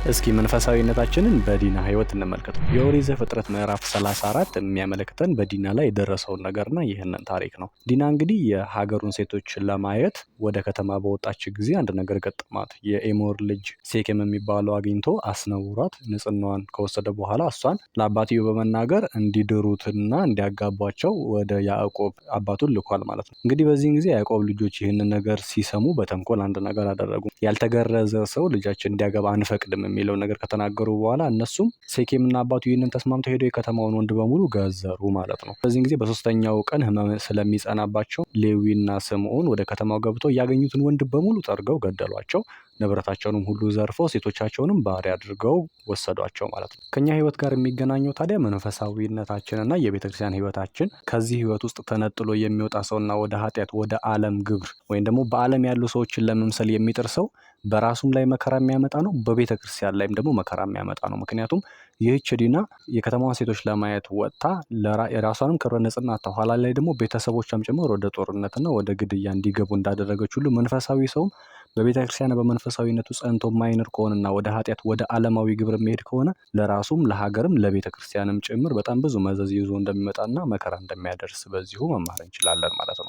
እስኪ መንፈሳዊነታችንን በዲና ህይወት እንመልከት። የኦሪት ዘፍጥረት ምዕራፍ 34 የሚያመለክተን በዲና ላይ የደረሰውን ነገርና ይህንን ታሪክ ነው። ዲና እንግዲህ የሀገሩን ሴቶች ለማየት ወደ ከተማ በወጣች ጊዜ አንድ ነገር ገጠማት። የኤሞር ልጅ ሴኬም የሚባለው አግኝቶ አስነውሯት ንጽህናዋን ከወሰደ በኋላ እሷን ለአባትየው በመናገር እንዲድሩትና እንዲያጋቧቸው ወደ ያዕቆብ አባቱን ልኳል ማለት ነው። እንግዲህ በዚህን ጊዜ ያዕቆብ ልጆች ይህንን ነገር ሲሰሙ በተንኮል አንድ ነገር አደረጉ። ያልተገረዘ ሰው ልጃችን እንዲያገባ አንፈቅድም የሚለውን ነገር ከተናገሩ በኋላ እነሱም ሴኬምና አባቱ ይህንን ተስማምተው ሄደው የከተማውን ወንድ በሙሉ ገዘሩ ማለት ነው። በዚህን ጊዜ በሶስተኛው ቀን ህመም ስለሚጸናባቸው ሌዊና ስምዖን ወደ ከተማው ገብተው ያገኙትን ወንድ በሙሉ ጠርገው ገደሏቸው። ንብረታቸውንም ሁሉ ዘርፈው ሴቶቻቸውንም ባሪያ አድርገው ወሰዷቸው ማለት ነው። ከኛ ህይወት ጋር የሚገናኘው ታዲያ መንፈሳዊነታችንና የቤተክርስቲያን ህይወታችን ከዚህ ህይወት ውስጥ ተነጥሎ የሚወጣ ሰውና ወደ ኃጢአት ወደ ዓለም ግብር ወይም ደግሞ በዓለም ያሉ ሰዎችን ለመምሰል የሚጥር ሰው በራሱም ላይ መከራ የሚያመጣ ነው፣ በቤተ ክርስቲያን ላይም ደግሞ መከራ የሚያመጣ ነው። ምክንያቱም ይህች ዲና የከተማዋን ሴቶች ለማየት ወጥታ የራሷንም ክብረ ንጽህና አጥታ ኋላ ላይ ደግሞ ቤተሰቦቿም ጭምር ወደ ጦርነትና ወደ ግድያ እንዲገቡ እንዳደረገች ሁሉ መንፈሳዊ ሰውም በቤተ ክርስቲያን በመንፈሳዊነቱ ጸንቶ ማይኖር ከሆነና ወደ ኃጢአት ወደ ዓለማዊ ግብር የሚሄድ ከሆነ ለራሱም ለሀገርም ለቤተ ክርስቲያንም ጭምር በጣም ብዙ መዘዝ ይዞ እንደሚመጣና መከራ እንደሚያደርስ በዚሁ መማር እንችላለን ማለት ነው።